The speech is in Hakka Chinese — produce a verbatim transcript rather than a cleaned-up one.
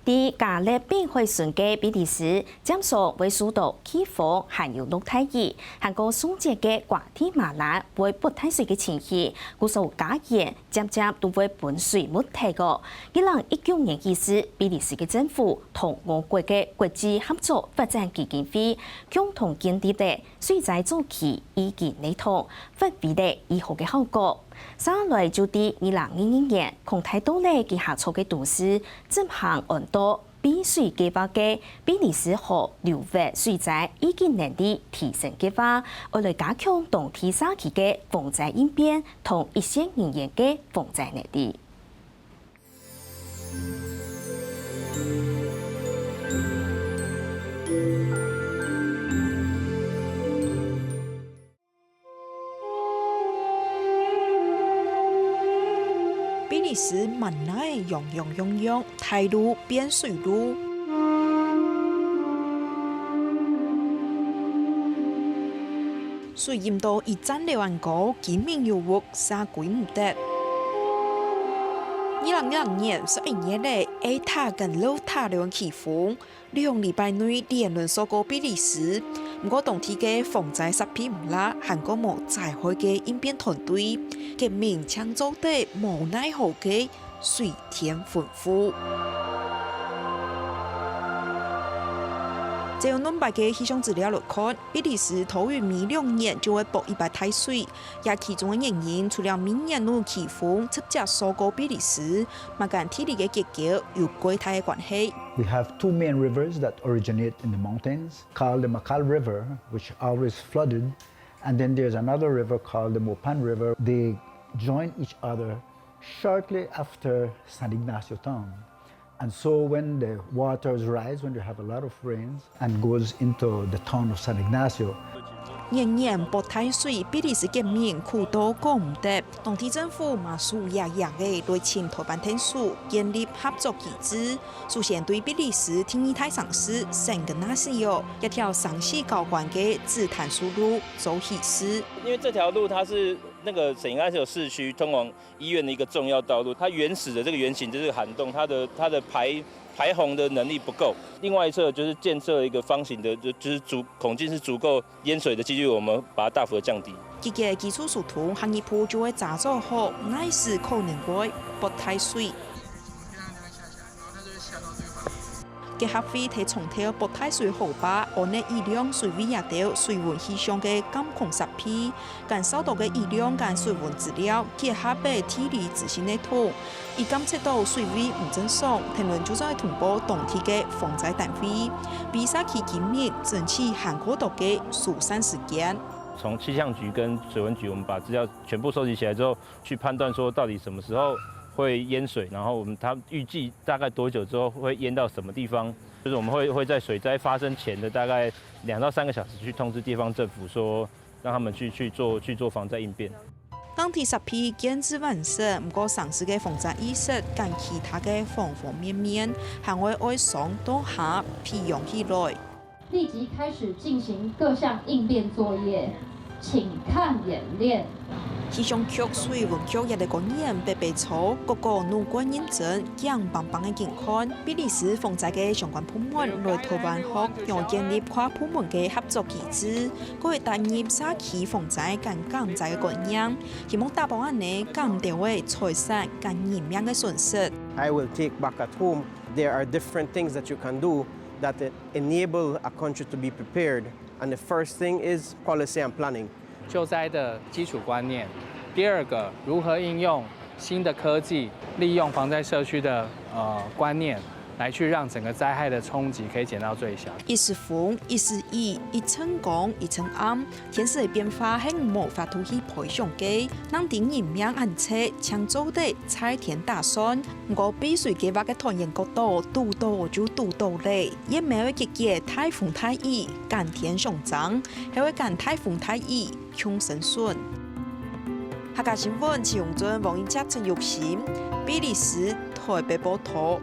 在加勒比海脣个比利時，尖上會受到飓風還有落大雨，還過上節个瓜地馬拉會發大水个情形，故所家園漸漸都會分水沒忒哦。二零一九年以時，比利時个政府同俄國个國際合作發展基金會共同建立个水災早期預警系統，發揮了已好个效果。續下來就在二零二二年，擴大到了其他座个都市，執行安到 避水計畫个比利時河流域水災預警能力提升計畫，愛來加強當地社區个防災應變同一線人員个防災能力。 比利時滿哪洋洋洋洋，大路變水路。水淹到一層樓恁高，居民有屋，社區毋得。二零二零年十一月个ETA跟LOFTA兩起風， 兩禮拜內連輪掃過比利時，毋過當地个防災設備毋罅，還過無災害个應變團隊，居民淨做得無奈何个水天funfun。照兩擺个氣象資料來看，比利時大約每兩年就會爆一擺大水， 這其中个原因，除了每年有飓風直接掃過比利時，嘛跟地理个結構有較大个關係。We have two main rivers that originate in the mountains, called the Macal River, which always flooded, and then there's another river called the Mopan River. They join each other shortly after San Ignacio town. And so when the waters rise, when you have a lot of rains, and goes into the town of San Ignacio, 年年發大水，比利時國民苦到講毋得。當地政府嘛輸贏贏个來尋台灣𢯭手，建立合作機制。首先對比利時第二大城市聖格納西奧，一條生死交關个紫炭樹路做起始。因為這條路它是那個聖格納西奧市區通往 醫院的一個重要道路，它原始的這個圓形的這個涵洞，它的它的排排洪的能力不夠。另外一側就是建設了一個方形的，就就是足孔徑是足夠淹水的幾率，我們把它大幅的降低。這個基礎疏通下一步就會打造好，哪時可能會發大水。 結合會在長透發大水河壩，安到雨量水位這兜水文氣象个監控設備，跟掃到个雨量跟水文資料結合个地理資訊系統，一監測到水位毋正常，天文就會通報當地个防災單位，為社區居民爭取還較多个疏散時間。從氣象局跟水文局，我們把資料全部收集起來之後，去判斷說到底什麼時候會淹水，然後我們它預計大概多久之後會淹到什麼地方，就是我們會會在水災發生前的大概兩到三個小時去通知地方政府說，讓他們去去做去做防災應變。當地設備建置完成，毋過城市个防災意識跟其他个方方面面，還會愛上到下培養起來。 立即開始進行各項應變作業，請看演練。氣象局、水文局這兜官員排排坐，個個努力認真，驚梆梆个緊看。比利時防災个相關部門來台灣學，仰建立跨部門个合作機制，過會帶入社區防災跟減災个觀念，希望打破恁呢減少个財產跟人命个損失。 I will take back at home, there are different things that you can do that enable a country to be prepared. And the first thing is policy and planning. 救災的基礎觀念。第二個，如何應用新的科技，利用防災社區的呃觀念，來去讓整個災害的衝擊可以減到最小。一時風，一時雨，一陣光，一陣暗， 天時个變化係無法度去批想个，人知人命恁細，淨做得在天打算。毋過避水計畫个團員角度，堵到就堵到咧，也毋會拒絕大風大雨，跟天相爭，係會跟大風大雨共生存。客家新聞，徐永俊、王英哲、陳玉興，比利時台北報導。